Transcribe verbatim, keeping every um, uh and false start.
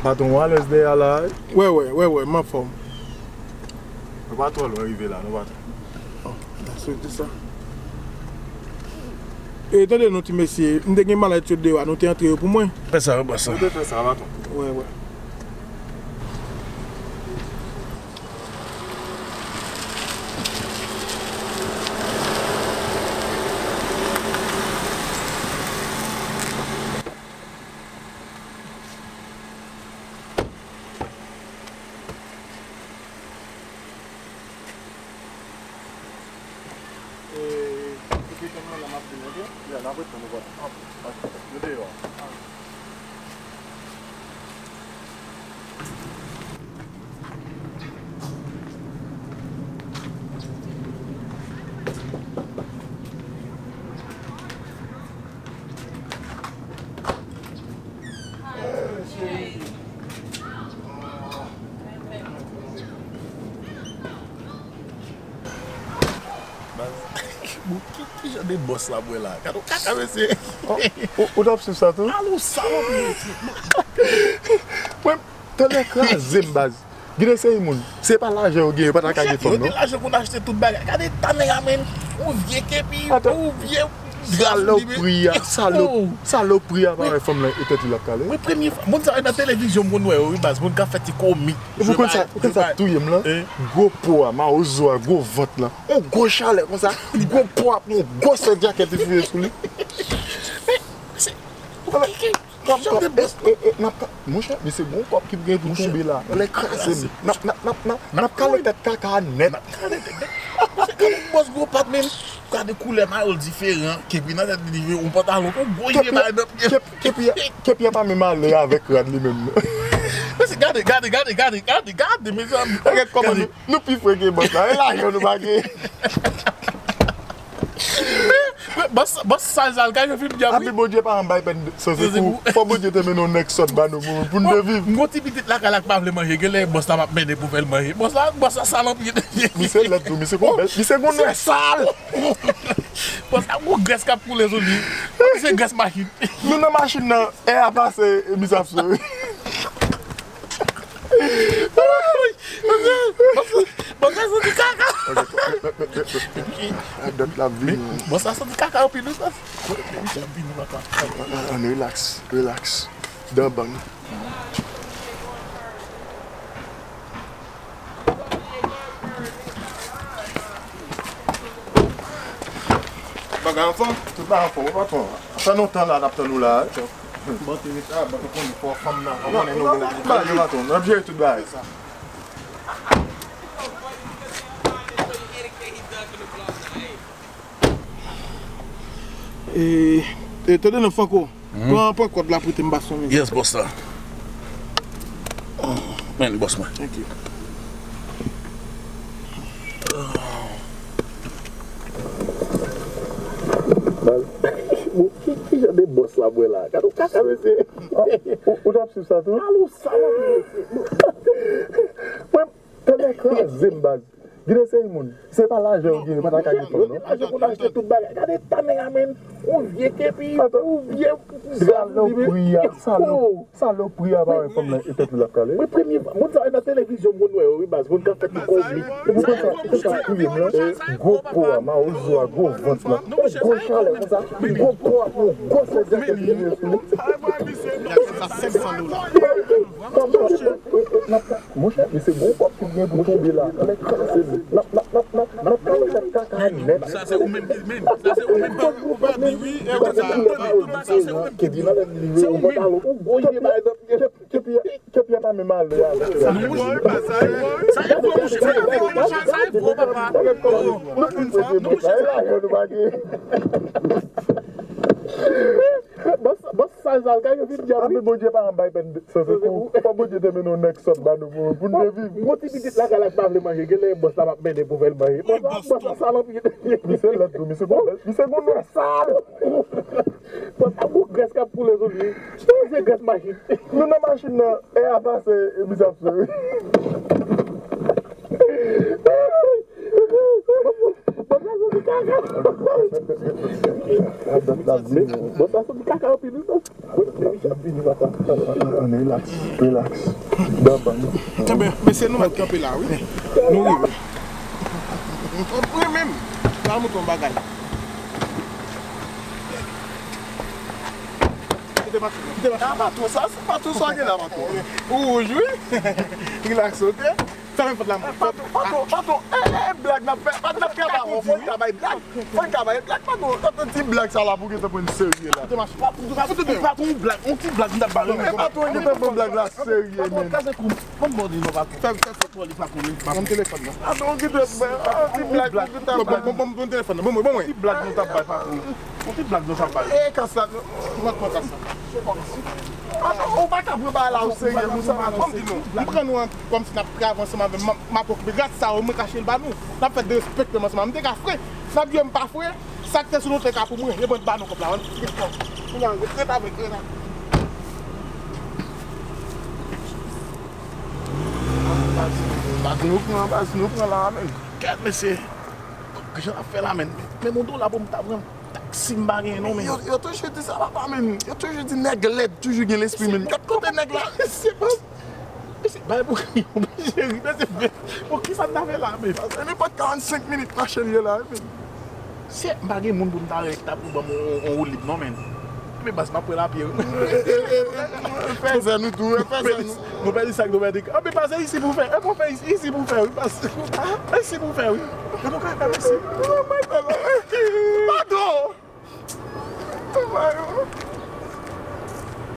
Patwon, w alèz dèyè a la, wi? Wè, wè, wè, wè, m anfòm. Nou pa twò lwen rive la, nou pa twò. Oh, la se di sa. E tande non, ti mesye, m te gen malèt yo deyò a, nou te antre yo pou mwen. Fè sa, wi, bòs. Nou te fè sa, patwon. Wè, wè. E, epi tann mwen la, m ap vin, oke? Ya, n ap ret tann ou, bòs. Ok. Nou deyò. Baz, bon, ki, ki jan de bòs la bwè la? Gade yon kaka, mesye. Oh, ou, ou t ap swiv sa tou? Alo, salòp, mesye. Mwen, tande kraze m, baz. Gen de seri moun, se pa lajan yo genyen, yo pa ta ka gen fanm, non? Yo gen lajan pou n achte tout bagay. Gade tanè a, menm. Yon vye kepi, yon vye dra sou li, men. Salopri a, salop-, salopri a, pa wè fanm lan e tèt li l ap kale. Mwen, premye fwa, moun sa yo nan televizyon, moun wè yo, wi, baz, moun k ap fè ti komik. Epi ou konn sa, ou konn sa k touye m lan? Gwo po a, mawozo a, gwo vant lan. Yon gwo chalè konsa, gwo po a, yon gwo sèt djakèt li fouye sou li. Men, se, ou konprann? Kòb, kòb, e, e, e, n ap ka-, monchè, men se gon kòb ki gen pou tonbe la. Lè kraze m. N ap, n ap, n ap, n ap, n ap kale tèt kaka a nèt. N ap kale tèt, tèt. Monchè, gade bòs gwo pat, men. Gade koulè mayo l diferan. Kepi nan tèt li, yon pantalon, yon gwo je bay nan pye. Kepi, kepi, kepi a pa menm ale avèk rad li menm, non. Mesye, gade, gade, gade, mezanmi. Gade kòman nou, nou pi fre ke bòs la. E lajan nou pa gen. Bòs, bòs sal, sal, kay yo fin djab, wi. Api Bondye pa janm bay pèn san sekou. Fò Bondye te mennen yon nèg sòt ba nou pou, pou n te viv. M gon ti pitit lakay la k pa vle manje, genlè bòs la m ap mennen pou fè l manje. Bòs la, bòs la sal anpil. Misye lèd tou, misye gon bèl, misye gon nwè sal. Bòs la gon grès k ap koule sou li. Se grès machin. Nou nan machin nan, è a pase, e misye ap swe. Bòs la santi kaka. Dòt la vini. Bòs la santi kaka anpil, wi, bòs. Misye ap vini, papa. Ann, relax, relax. Dan bann. Bagay anfòm? Tout bagay anfòm, wi, patwon. Sa nou tann la, n ap tann ou la, wi. Bon, te ret la, bon, te konnen fò fanm nan, fò konnen nou gen bagay, patwon. N ap jere tout bagay. E, e, tande non, Franco. Pran, pran kòd la, prete m bason, men. Yes, bòs la. Men, bòs mwen. Thank you. Bon, ki, ki jan de bòs la bwè la? Gade yon kaka, mesye. Ou, ou t ap swiv sa tou? Alo, salòp, mesye. Mwen, tande kraze m, baz. Gen de seri moun, se pa lajan yo genyen, yo pa ta ka gen fanm, non. Yo gen lajan pou n achte tout bagay. Gade tanè a, menm. Yon vye kepi, yon vye dra sou li, men. Salopri a, salop-, salopri a, pa wè fanm nan e tèt li l ap kale. Mwen, premye fwa, moun sa yo nan televizyon, moun wè yo, wi, baz, moun k ap fè ti komik. Epi konsa, konsa, touye m lan, gwo po a, mawozo a, gwo vant lan. Yon gwo chalè konsa, gwo po a, yon gwo sèt djakèt li sou li. Sa senk san dola. Monchè, misye gon kòb ki gen pou tonbe la. N ap, n ap, n ap, n ap, n ap kale tèt kaka nèt. Sa se ou menm ki, men, sa se ou menm ki ou pa di wi, e konsa, tande, tout bagay sa se ou menm ki di. Se ou menm. Kepi a pa menm ale avèk. Sa e vre, sa e vre, monchè, sa e vre, monchè, sa e vre, papa. Non, monchè, sa e vre. Bòs, bòs sal sal, kay yo vin djab, wi. Api Bondye pa janm bay pèn san sekou. Fò Bondye te mennen yon nèg sòt ba nou pou, pou n te viv. Gon ti pitit lakay la k pa vle manje, genlè bòs la m ap mennen pou fè l manje. Bòs la, bòs la sal anpil. Misye lèd tou, misye gon, misye gon nwè sal. Bòs la gon grès k ap koule sou li. Se grès machin. Nou nan machin nan, è a pase, e misye ap swe. Bòs la santi Bon, sa soti kaka anpil, wi, non? Wi, wi, ap vini, papa. Relax, relax. Baba, non. Enben, mesye, nou mèt kanpe la, wi. Nou rive. Ou pri menm. Sa montre yon bagay. Kite patwon, kite patwon. Ah, patwon, sa, se patwon, sa gen la, patwon. Ou wouj, wi. Relax, ok? Fèmen pòt la, mwen. Patwon, patwon, patwon. Eh, eh, blag n ap fè. Patwon n ap travay. Fò n ka bay blag. Fò n ka bay blag, patwon. Tande ti blag sa la pou gentan pran serye la. Patwon, patwon, blag. Yon ti blag m t ap ba nou. Eh, patwon, gentan pran blag la serye, men. Patwon, kaze kou. Ban m ba w di non, patwon. Fè, fè, fè, fè, li patwon, li patwon. Ban m telefòn nan. Patwon, gentan pran. Ah, ti blag, gentan pran. Bon, bon, bon, bon, telefòn nan. Bon, bon, bon, bon. Ti blag nou t ap bay, patwon. Yon ti blag nou t ap bay. Eh, kas la. Mwen pran kas la. Ou pa ka pran bagay la o serye konsa. Ban m di nou, m pran nou an kòmsi n ap travay ansanm avè m, m ap, m ap okipe. Gras sa yo, mwen kache l ba nou. N ap fè derespekte m ansanm avè m. M te ka fre. N ap di m pa fre. Sa k te sou nou te ka pou mwen. Yo pran ba nou kòb la. Kounye a, ret avèk, ret avèk. Baz nou pran, baz nou pran la, men. Kèt, mesye. Kijan n ap fè la, men? Men, men yon dola pou m ta pran. Si m pa gen non, men. Yo, yo toujou di sa, papa, men. Yo toujou di nèg lèd toujou gen lespri, men. Gad kote nèg la. Se pa, se pa pou kriye, mesye, ri, mesye, fè. Bon, kisa n ta fè la, men? Nenpòt karannsenk minit mache l ye la, men. Se m pa gen moun pou m ta rele ki ta pou ban m yon, yon, yon woulib, non, men. Men baz, m ap pran lapye, wi. Fè zen nou tou, fè zen nou. Nou pèdi sa k nou pèdi. Anben, pa se isi pou fè. E pou fè isi, isi pou fè, wi. Isi pou fè, wi. E pou ka fè isi. Padon!